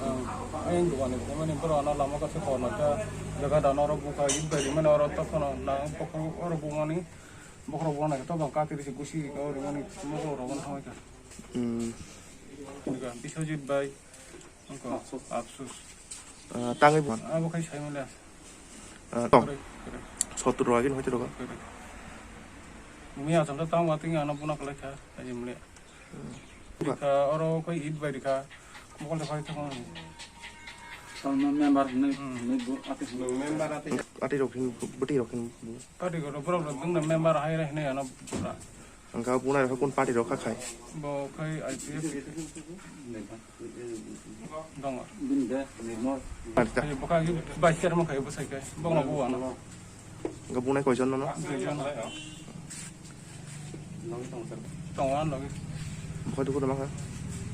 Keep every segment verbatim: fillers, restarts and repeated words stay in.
Ang, ang dukan ni phaimani borok ano lama kaisa korna kha, jaga dano oro bukha, id bai rimani oro tokhono na bokhorok oro bumani, bokhorok bumani to bang kati risi gusi rimani mokol rok thangwi kha. Hmm. Biswajit bai, wngkha, Afsus. Ah, tangwi bo. Abo khai saimanya. Ah, tong. Kore, kore. Sotro agin hoite roga. Kore. Mia asam to tang wating ano buna kalai kha, aji mle. Rikha, oro koi id bai rikha. Mokol de phai thang. Sono member ne, hmm, ne bu ati. Member ati. Ati rok hin, buti rok hin. Party ko borok rok dungna member hai re hinai ano bura. Angka bunai rok kun party rok kha khai. Bo khai I P F. Dongo. Bini de, ni mo. Party ta. Khai bo khai vice chairman khai bo sai khai. Bo no bo ano. Angka bunai koi jon no? Dui jon. Tongo ano logi. Bo khai dukhu ma kha?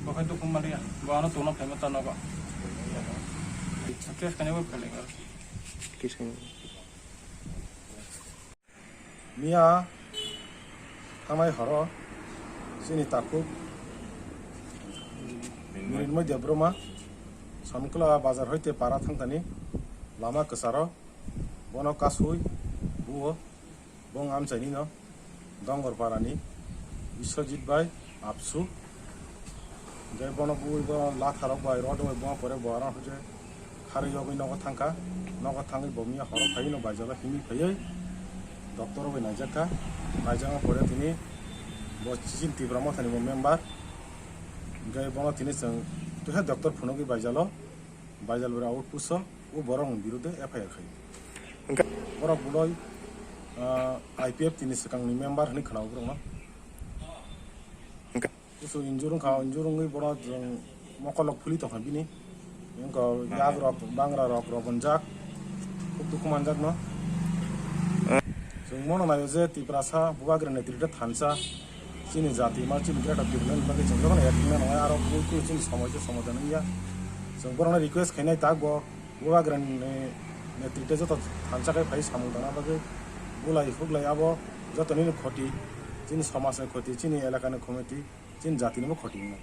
Bo khai dukhu ma liya. Bo ano tuna khai ma ta no ba. Case kanya bo khai le. Case kanya. Miya thangnai horo chini takhuk Mrinmoy Debbarma Samkla bazar hoite para thangthani lama kwcharo bono kasui buo bong amchaini no Dongor parani Biswajit bai Apsu. Hingke bono bui bono latharok bai rod bai bono pore bo aro hwnkhe kharwi yogwi nogo thangkha. Nogo thangwi bo miya horo phaiwi no baijalo himwi phaiwi doctor bai naijakha. Naijakma pore tini bo chini Tipra Mothani bo member. Hingke bono tini chwng teha doctor phunugwi baijalo. Baijal bwrwi outpost o, o borok ni birude F I R khai. Hingke borok boloi, ah, I P F T ni swkang ni member hinwi khwnao borok no. Hingke kusu injure wngkha, injure wngwi borok chwng mokolok phuli tongkha bini. Wngkha yak rok, bangra rok, rok gonjak. Khub dukhu manjak no. Chwng bono naio je Tiprasa Bubagra netrite thansa chini jati ma chini greater Tipraland bagwi chwng jotono ek wngna nangnai, aro bui khe chini somosya somadhan wngya. Chwng borokno request khainai tak bo Bubagra ni netrite joto thansa khe phai samung tangna bagwi bulai huklai abo joto nini khoti, chini somaj ni khoti, chini elaka ni khoti, chini jati ni bo khoti wngnai.